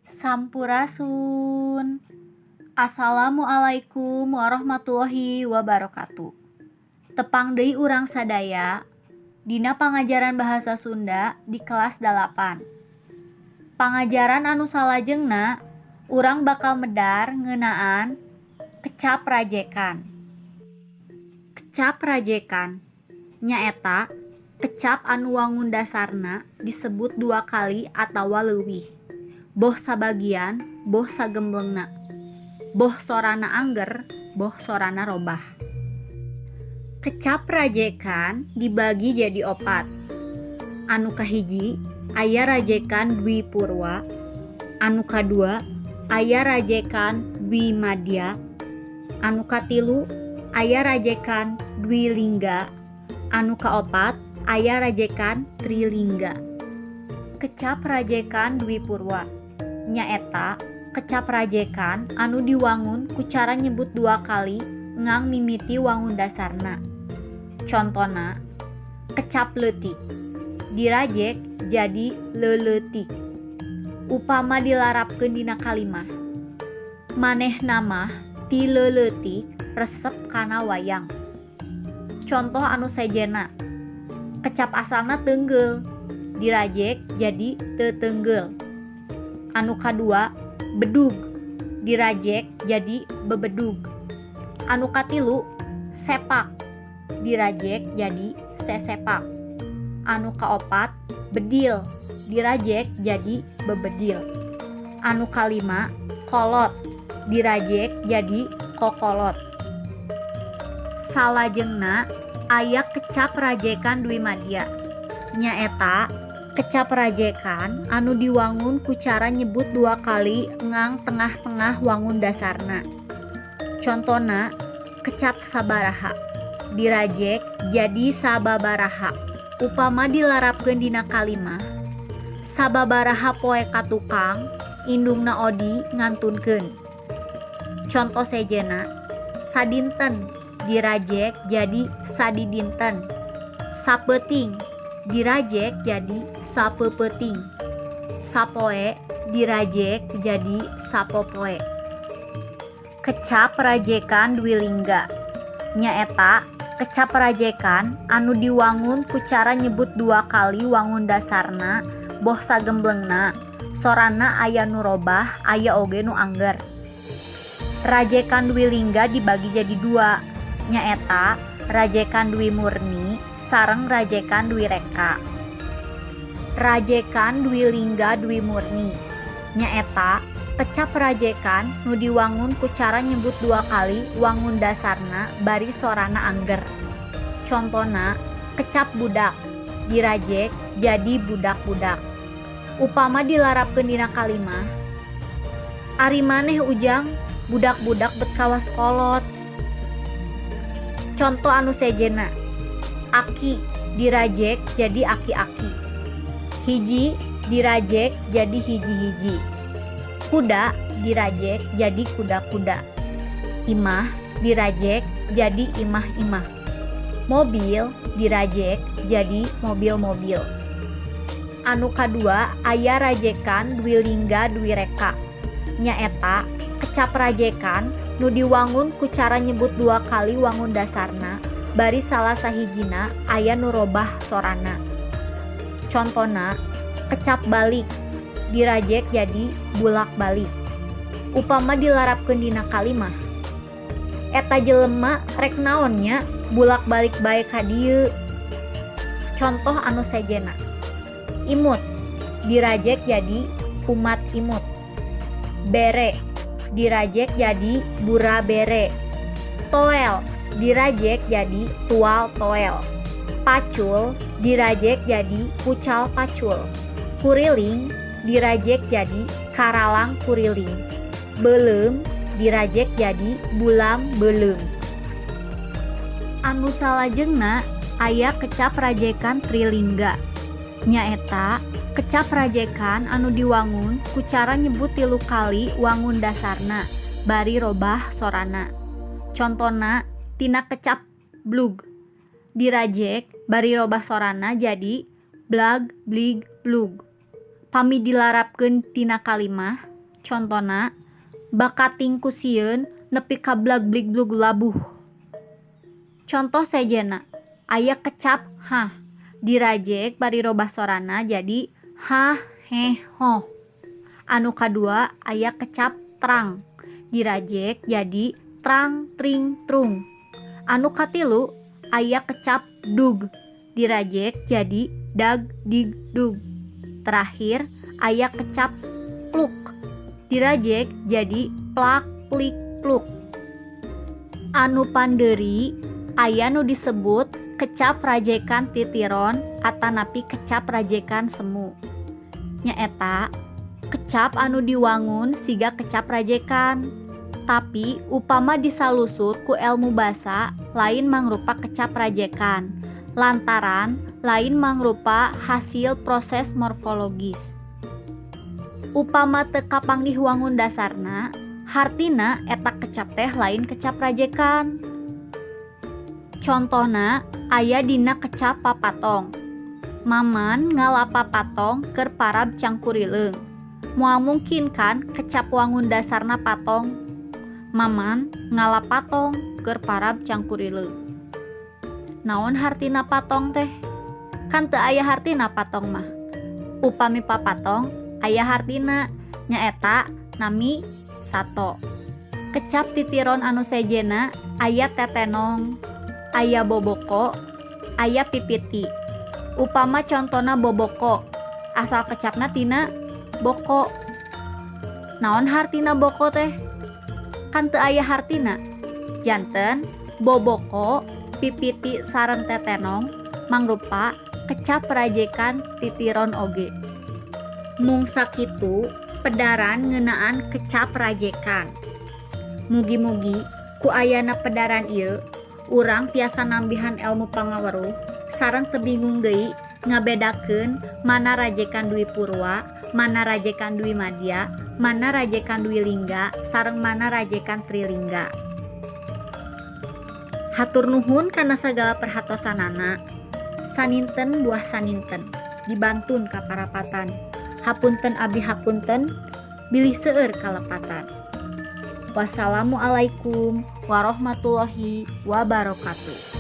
Sampurasun. Assalamualaikum warahmatullahi wabarakatuh. Tepang deui urang sadaya dina pangajaran bahasa Sunda di kelas 8. Pangajaran anu salajengna urang bakal medar ngeunaan kecap rajekan. Kecap rajekan nyaeta kecap anu wangun dasarna disebut dua kali atawa leuwih, boh sabagian boh sagemblengna, boh sorana angger boh sorana robah. Kecap rajekan dibagi jadi opat. Anu kahiji aya rajekan dwi purwa, anu kadua aya rajekan dwi madya, anu katilu aya rajekan dwi lingga, anu kaopat aya rajekan trilingga. Kecap rajekan dwi purwa nyaeta kecap rajekan anu diwangun ku cara nyebut dua kali ngang mimiti wangun dasarna. Contona, kecap leutik dirajek jadi leuleutik. Upama dilarapkeun dina kalimah, manehna mah ti leuleutik resep kana wayang. Contoh anu sejenna, kecap asalna teunggeul dirajek jadi teuteunggeul. Anu kadua, bedug dirajek jadi bebedug. Anu katilu, sepak dirajek jadi sesepak. Anu kaopat, bedil dirajek jadi bebedil. Anu kalima, kolot dirajek jadi kokolot. Salajengna aya kecap rajekan dwi madya, nyaeta kecap rajekan anu diwangun ku cara nyebut dua kali ngang tengah-tengah wangun dasarna. Contona, kecap sabaraha dirajek jadi sababaraha. Upama dilarapkeun dina kalimah, sababaraha poe ka tukang indungna Odi ngantunkeun. Conto sejenna, sadinten dirajek jadi sadidinten, sapeuting dirajek jadi sapeupeting, sapoe dirajek jadi sapopoe. Kecap rajekan dwi lingga nyaeta kecap rajekan anu diwangun ku cara nyebut dua kali wangun dasarna boh sagemblengna sorana aya nu robah, aya oge nu angger. Rajekan dwi lingga dibagi jadi dua, nyaeta rajekan dwi murni sareng rajekan dwi reka. Rajekan dwi lingga dwi murni nyaeta kecap rajekan nu diwangun ku cara nyebut dua kali wangun dasarna bari sorana angger. Contona, kecap budak dirajek jadi budak-budak. Upama dilarapkeun dina kalimah, ari maneh Ujang budak-budak bet kawas kolot. Conto anu sejenna, aki dirajek jadi aki-aki, hiji dirajek jadi hiji-hiji, kuda dirajek jadi kuda-kuda, imah dirajek jadi imah-imah, mobil dirajek jadi mobil-mobil. Anu kadua aya rajekan dwi lingga dwi reka, nyaeta kecap rajekan nu diwangun ku cara nyebut dua kali wangun dasarna bari salah sahijina aya nu robah sorana. Contona, kecap balik dirajek jadi bulak-balik. Upama dilarapkeun dina kalimah, eta jelema rek naon nya bulak-balik bae ka dieu. Contoh anu sejenna, imut dirajek jadi umat imut, bere dirajek jadi bura bere, toel dirajek jadi tual toel, pacul dirajek jadi pucal pacul, kuriling dirajek jadi karalang kuriling, beuleum dirajek jadi bulam beuleum. Anu salajengna aya kecap rajekan trilingga, nyaeta kecap rajekan anu diwangun ku cara nyebut tilu kali wangun dasarna bari robah sorana. Contona, tina kecap blug dirajek bari robah sorana jadi blag blig blug. Pami dilarapkeun tina kalimah, Contona bakating ku sieun nepi ka blag-blig-blug labuh. Contoh sejenna aya kecap hah dirajek bari robah sorana jadi hah heh hoh. Anu kadua aya kecap trang dirajek jadi trang tring trung. Anu katilu aya kecap dug dirajek jadi dag dig dug. Terakhir aya kecap pluk dirajek jadi plak plik pluk. Anu pandeuri aya nu disebut kecap rajekan titiron atanapi kecap rajekan semu. Nyaeta kecap anu diwangun siga kecap rajekan. Tapi upama disalusur ku elmu basa lain mangrupa kecap rajekan lantaran lain mangrupa hasil proses morfologis. Upama teu kapanggih wangun dasarna, hartina eta kecap teh lain kecap rajekan. Contona aya dina kecap papatong. Maman ngala papatong keur parab cangkurileung. Moal mungkin kan kecap wangun dasarna patong. Maman ngala patong keur parab cangkurileung. Naon hartina patong teh? Kan teu aya hartina patong mah. Upami papatong aya hartina nyaeta nami sato. Kecap titiron anu sejenna aya tetenong, aya boboko, aya pipiti. Upama contona boboko, asal kecapna tina boko. Naon hartina boko teh? Kan teu aya hartina. Janten boboko, pipiti sareng tetenong mangrupa kecap rajekan titiron oge. Mung sakitu pedaran ngeunaan kecap rajekan. Mugi-mugi ku ayana pedaran ieu urang tiasa nambihan elmu pangaweruh sareng teu bingung deui ngabedakeun mana rajekan Dwi Purwa, mana rajekan Dwi Madya, mana rajekan Dwi Lingga, sareng mana rajekan Trilingga. Hatur nuhun kana sagala perhatosanana. Saninten buah saninten dibantun ka parapatan. Hapunten abdi hapunten bilih seueur kalepatan. Wassalamualaikum warahmatullahi wabarakatuh.